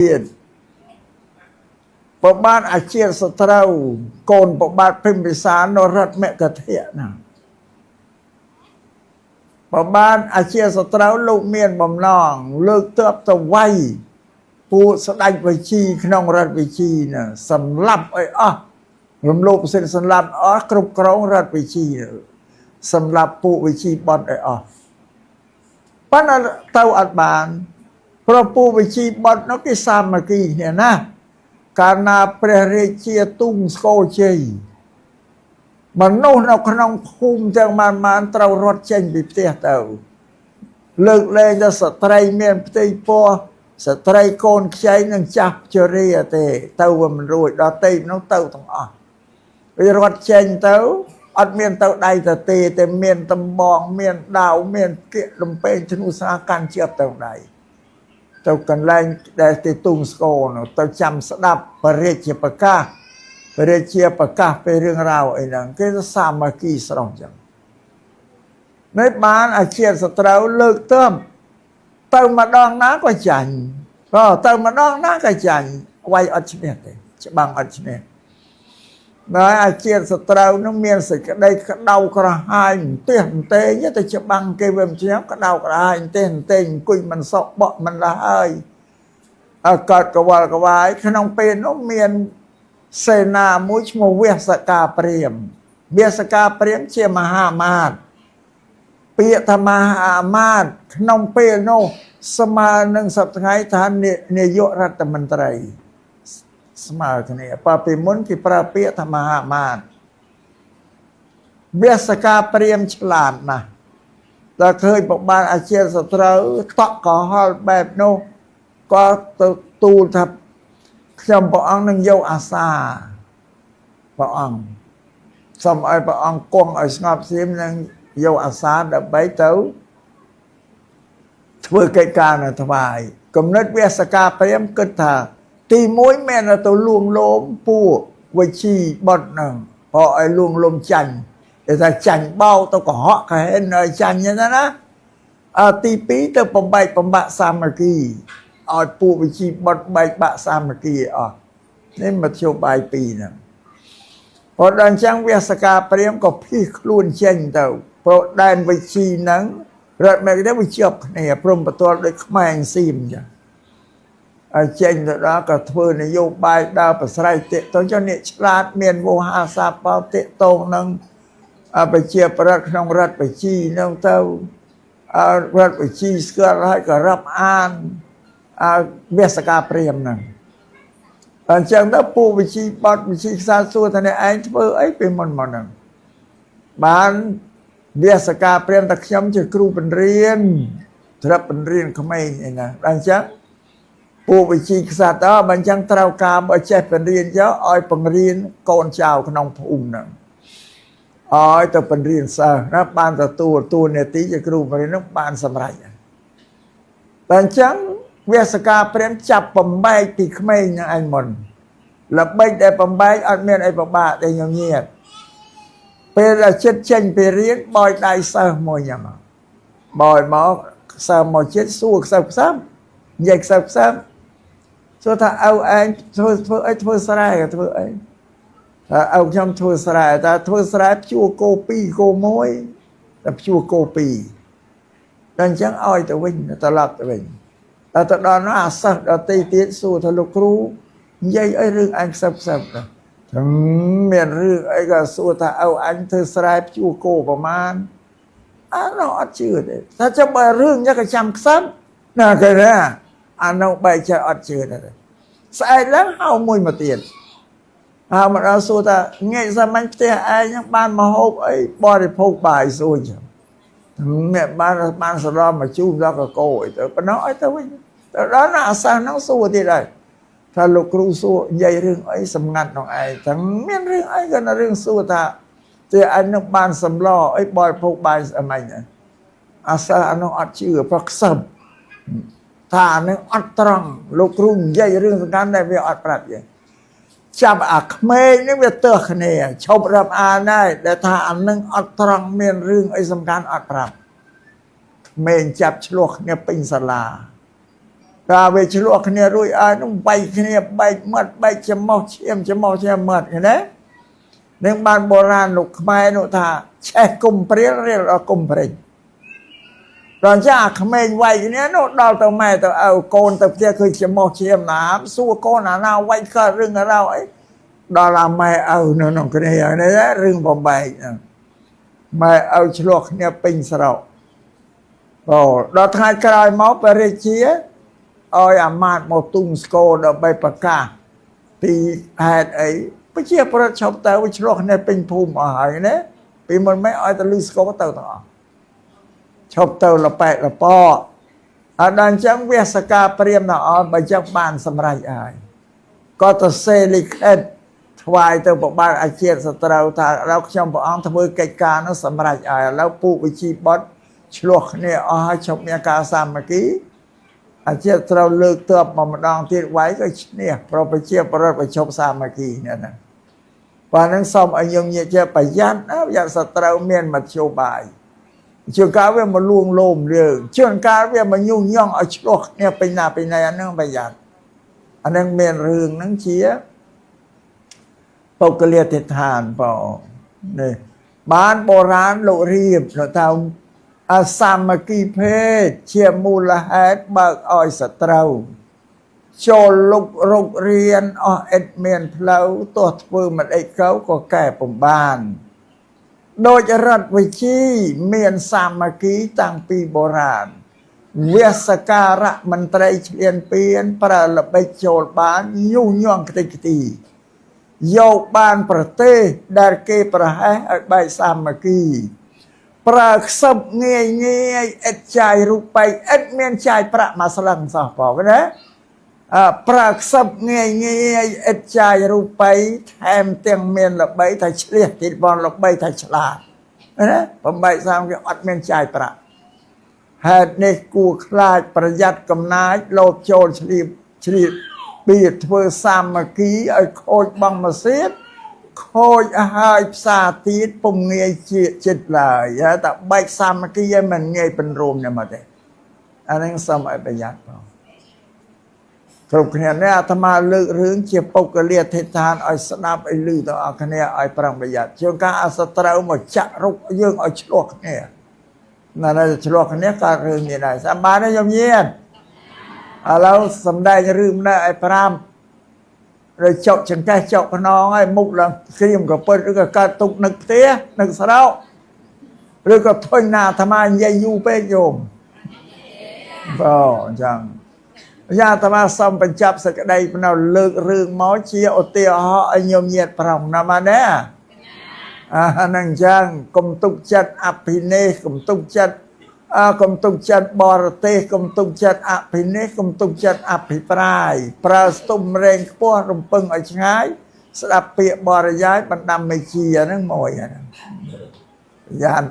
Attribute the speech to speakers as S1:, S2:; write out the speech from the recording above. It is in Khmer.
S1: ទៀតប្របានអាជាសត្រូវកូនប្របាទភិមពិសាននៅរដ្ឋមគធៈណាប្របានអាជាសត្រូវលោកមានបំណងលើកទ័ពទៅវាយពួកស្ដេចវិជីក្នុងរដ្ឋវិជីណាសម្លាប់ឲ្យអស់រំលោភសិទ្ធិសម្លាប់អស់គ្រប់គ្រងរដ្ឋវិជីសម្លាប់ពួកវិជីបត់ឲ្យអស់ប៉ុន្តែទៅអត់បានព្រោះពួកវិជីបត់នោះគេសាមគ្គីគ្នាណាកាលណាព្រះរាជាទុំស្គរជ័យមនុស្សនៅក្នុងភូមិទាំងបានបានត្រូវរត់ចេញពីផ្ទះទៅលើកលែងតែស្ត្រីមានផ្ទៃពោះស្ត្រីកូនខ្ចីនិងចាស់ជរាទេទៅវាមិនរួចដល់ទេនោះទៅទាំងអស់វារត់ចេញទៅអត់មានទៅដៃទៅទេតែមានតំបងមានដាវមានគៀកលំពេងធ្នូស្រាកាន់ជាប់ទៅដៃទៅកន្លែងដែលទីទុំស្គរនោះទៅចាំស្ដាប់ព្រះរាជាប្រកាសព្រះរាជាប្រកាសពីរឿងរ៉ាវអីហ្នឹងគេសាមគ្គីស្រស់ចឹងនេះបានអាជាតិសត្រូវលើកទៅទៅម្ដងណាក៏ចាញ់ក៏ទៅម្ដងណាក៏ចាញ់វាយអត់ឈ្នះទេច្បាំងអត់ឈ្នះដល់អាជាតិសត្រូវនឹងមានសេចក្តីក្តៅក្រហាយអន្ទះអន្ទេងទៅច្បាំងគេវាមិនឈ្នះក្តៅក្រហាយអន្ទះអន្ទេងអង្គុយមិនសក់បក់មិនលហើយអកើតកវល់កវាយក្នុងពេលនោះមានសេនាមួយឈ្មោះវសកាព្រាមវសកាព្រាមជាមហាមាត្យពាក្យថាមហាមាត្យក្នុងពេលនោះស្មើនឹងសប្តាហ៍ថ្ងៃថានាយករដ្ឋមន្ត្រីស្មើគ្នាបើពីមុនគេប្រើពាក្យថាមហាមាត្យវសកាព្រាមឆ្លាតណាស់តែឃើញប្របានអាជាសត្រូវតក់កុហលបែបនោះក៏ទៅទូលថាខ្ញុំព្រះអង្គនឹងយកអាសាព្រះអង្គសូមឲ្យព្រះអង្គគង់ឲ្យស្ងប់ស្ងៀមនឹងយកអាសាដើម្បីទៅធ្វើកិច្ចការនៅថ្វាយគំនិតវសកាព្រាមគិតថាទី1មានទៅលួងលោមពួកវិជីបុតហ្នឹងព្រោះឲ្យលួងលោមចាញ់គេថាចាញ់បោកទៅកុហកកហិនឲ្យចាញ់ហ្នឹងណាអទី2ទៅបំបែកបំបាក់សាមគ្គីឲ្យពួកវិជីបុតបែកបាក់សាមគ្គីអស់នេះមធ្យោបាយពីរហ្នឹងព្រោះដល់អញ្ចឹងវសកាព្រាមក៏ភៀសខ្លួនចេញទៅព្រោះដែនវិជីហ្នឹងរដ្ឋមេគេវាជាប់គ្នាព្រំប្រទល់ដូចខ្មែរសៀមអញ្ចឹងឲ្យចេញទៅដល់ក៏ធ្វើនយោបាយដើរប្រស្រ័យតាកតងចុះអ្នកឆ្លាតមានវោហាសាបោតាកតងនឹងប្រជាប្រដ្ឋក្នុងរដ្ឋបជីនឹងទៅរដ្ឋបជីស្គាល់ហើយក៏រាប់អានវសកាព្រាមហ្នឹងអញ្ចឹងទៅពូវិជីបត់វិជីខ្សែសួរថាអ្នកឯងធ្វើអីពីមុនមកហ្នឹងបានវសកាព្រាមតែខ្ញុំជាគ្រូបង្រៀនត្រាប់បង្រៀនក្មេងអីណាដល់អញ្ចឹងពួកវិជីខ្សត្រអបើអញ្ចឹងត្រូវការបើចេះបង្រៀនចុះឲ្យបង្រៀនកូនចៅក្នុងភូមិហ្នឹងឲ្យទៅបង្រៀនសិស្សណាបានទទួលតួនាទីជាគ្រូបង្រៀនហ្នឹងបានសម្រេចតែអញ្ចឹងវសកាព្រាមចាប់បំបែកពីក្មេងហ្នឹងឯងមុនល្បិចដែលបំបែកអត់មានអីពិបាកទេញញៀតពេលដែលចិត្តចេញពីរៀនបោយដៃសិស្សមួយញ៉ាំបោយមកសិស្សមកចិត្តសួរខ្សឹបខ្សឹបនិយាយខ្សឹបខ្សឹបសួរថាឪឯងធ្វើធ្វើអីធ្វើស្រែធ្វើអីថាឪខ្ញុំធ្វើស្រែតែធ្វើស្រែភ្ជួរគោ2គោ1តែភ្ជួរគោ2តែអញ្ចឹងឲ្យទៅវិញត្រឡប់ទៅវិញតែទៅដល់នោះអាសិស្សដល់ទីទៀតសួរថាលោកគ្រូនិយាយអីរឿងអញខ្សឹបខ្សឹបទៅមានរឿងអីក៏សួរថាឪអញធ្វើស្រែភ្ជួរគោប្រមាណអានោះអត់ជឿទេថាចាំបើរឿងញ៉ាក៏ចាំខ្សឹបណាគេថាអានោះបែកចេះអត់ជឿទេស្អែកឡើងហៅមួយមកទៀតហៅមកដល់សួរថាថ្ងៃសាមញ្ញផ្ទះឯងហ្នឹងបានមកហូបអីបរិភោគបាយសួរចឹងមានបានបានសរមមកជូនដល់កកោអីទៅប៉ុណ្ណោះឲ្យទៅវិញទៅដល់ណាអាសាសហ្នឹងសួរទៀតហើយថាលោកគ្រូសួរនិយាយរឿងអីសម្ងាត់ក្នុងឯងទាំងមានរឿងអីក៏រឿងសួរថាតែឯងនឹងបានសម្លអីបរិភោគបាយស្អីហ្នឹងអាសាសអានោះអត់ជឿព្រោះខ្សឹបថាអានឹងអត់ត្រង់លោកគ្រូនិយាយរឿងសំខាន់តែវាអត់ប្រាប់យើងចាប់អាក្មេងនេះវាទើសគ្នាឈប់រាប់អានហើយដែលថាអានឹងអត់ត្រង់មានរឿងអីសំខាន់អត់ប្រាប់ក្មេងចាប់ឆ្លោះគ្នាពេញសាលា តាវាឆ្លោះគ្នារួចឲ្យនោះបែកគ្នាបែកមាត់បែកច្រមុះឈាមច្រមុះឈាមមាត់ឃើញទេនឹងបានបុរាណលោកខ្មែរនោះថាឆេះគុំព្រាលរៀលដល់គុំព្រិញដល់ចាក្មេងវាយគ្នានោះដល់ទៅម៉ែទៅឪកូនទៅផ្ទះឃើញច្រមុះឈាមណាសួរកូនអាណាវាយកើតរឿងរ៉ាវអីដល់អាម៉ែឪនៅក្នុងគ្នានេះរឿងបំបែកហ្នឹងម៉ែឪឆ្លោះគ្នាពេញស្រុកអូដល់ថ្ងៃក្រោយមកព្រះរាជាឲ្យអាមាត្យមកទុំស្គរដើម្បីប្រកាសពីហេតុអីប្រជាប្រដ្ឋឈប់ទៅឆ្លោះគ្នាពេញភូមិអស់ហើយណាពីមុនមិនឲ្យទៅលឺស្គរទៅទាំងអស់ឈប់ទៅលប៉ែកលប៉អត់ដល់អញ្ចឹងវាសកាព្រាមដល់អត់បើអញ្ចឹងបានសម្រេចហើយក៏ទៅសេលិខិតថ្វាយទៅប្របាទអាជាតសត្រូវថាឥឡូវខ្ញុំព្រះអង្គធ្វើកិច្ចការនោះសម្រេចហើយឥឡូវពួកវិជីបុត្រឆ្លោះគ្នាអស់ហើយឈប់មានការសាមគ្គីអាជាតត្រូវលើកទ័ពមកម្ដងទៀតវាយក៏ឈ្នះប្រប្រជាប្រដ្ឋប្រជុំសាមគ្គីនេះណាបាទនឹងសូមឲ្យយើងញាតិជាប្រយ័ត្នណាប្រយ័ត្នសត្រូវមានមធ្យោបាយជួនកាលវាមកលួងលោមយើងជួនកាលវាមកញុះញង់ឲ្យឆ្លោះគ្នាពេញណាពេញណីអានឹងប្រយ័ត្នអានឹងមានរឿងហ្នឹងជាបុគ្គលាធិដ្ឋានបងនេះបានបុរាណលោករៀបលោកថាអសាមគ្គីភេទជាមូលហេតុបើកឲ្យសត្រូវចូលលុករករៀនអស់ឥតមានផ្លូវទោះធ្វើមិនអីកៅក៏កែពំបានដោយរដ្ឋវិជីមានសាមគ្គីតាំងពីបុរាណវាសការៈមន្ត្រីឆ្លៀនពៀនប្រើល្បិចចូលបានញុះញង់ខ្ទេចខ្ទីយកបានប្រទេសដែលគេប្រហែសឲ្យបែកសាមគ្គីប្រើខ្សឹបងាយងាយឥតចាយរូបិយឥតមានចាយប្រាក់មួយស្លឹងសោះបងណាអើប្រើខ្សឹបងាយងាយឥតចាយរូបិយថែមទាំងមានល្បីថាឆ្លៀសទៀតបងល្បីថាឆ្លាតណាបំបែកសាមគ្គីអត់មានចាយប្រាក់ហេតុនេះគួរខ្លាចប្រយ័ត្នកំណាចលោភចូលឆ្លៀបឆ្លៀតបៀតធ្វើសាមគ្គីឲ្យខូចបងមកសៀតខូចហើយផ្សារទៀតពុំងាយជាចិត្តឡើយតែបែកសាមគ្គីឲ្យមិនងាយពន្រួមនេះមកទេអានឹងសូមឲ្យប្រយ័ត្នបងគ្រប់គ្នានេះអាត្មាលើករឿងជាបុគ្គលាធិដ្ឋានឲ្យស្ដាប់ឲ្យឮទាំងអស់គ្នាឲ្យប្រុងប្រយ័ត្នជាងការអសត្រូវមកចាក់រុកយើងឲ្យឆ្លោះគ្នាណាស់ឆ្លោះគ្នាក៏រឿងនេះដែរសម្បានទេយមញាតឥឡូវសំដែងរឿងម្នាក់ឲ្យប្រាំឬចុកចង្កេះចុកខ្នងឲ្យមុខឡើងក្រៀមកពិតឬក៏កើតទុកនឹកផ្ទះនឹកស្រោកឬក៏ធុញណាអាត្មានិយាយយូរពេកញោមបងអញ្ចឹងយ៉ាអាត្មាសូមបញ្ចប់សេចក្តីនៅលើករឿងមកជាឧទាហរណ៍ឲ្យញោមញាតប្រុងណាស់ណាអាហ្នឹងអញ្ចឹងកុំទុកចិត្តអភិនេសកុំទុកចិត្តអើកុំទុកចិត្តបរទេសកុំទុកចិត្តអភិនេសកុំទុកចិត្តអភិប្រាយប្រើស្ទុំរែងខ្ពស់រំពឹងឲ្យឆ្ងាយស្ដាប់ពាក្យបរិយាយបណ្ដាំមេជាហ្នឹងមួយហ្នឹងយ៉ាន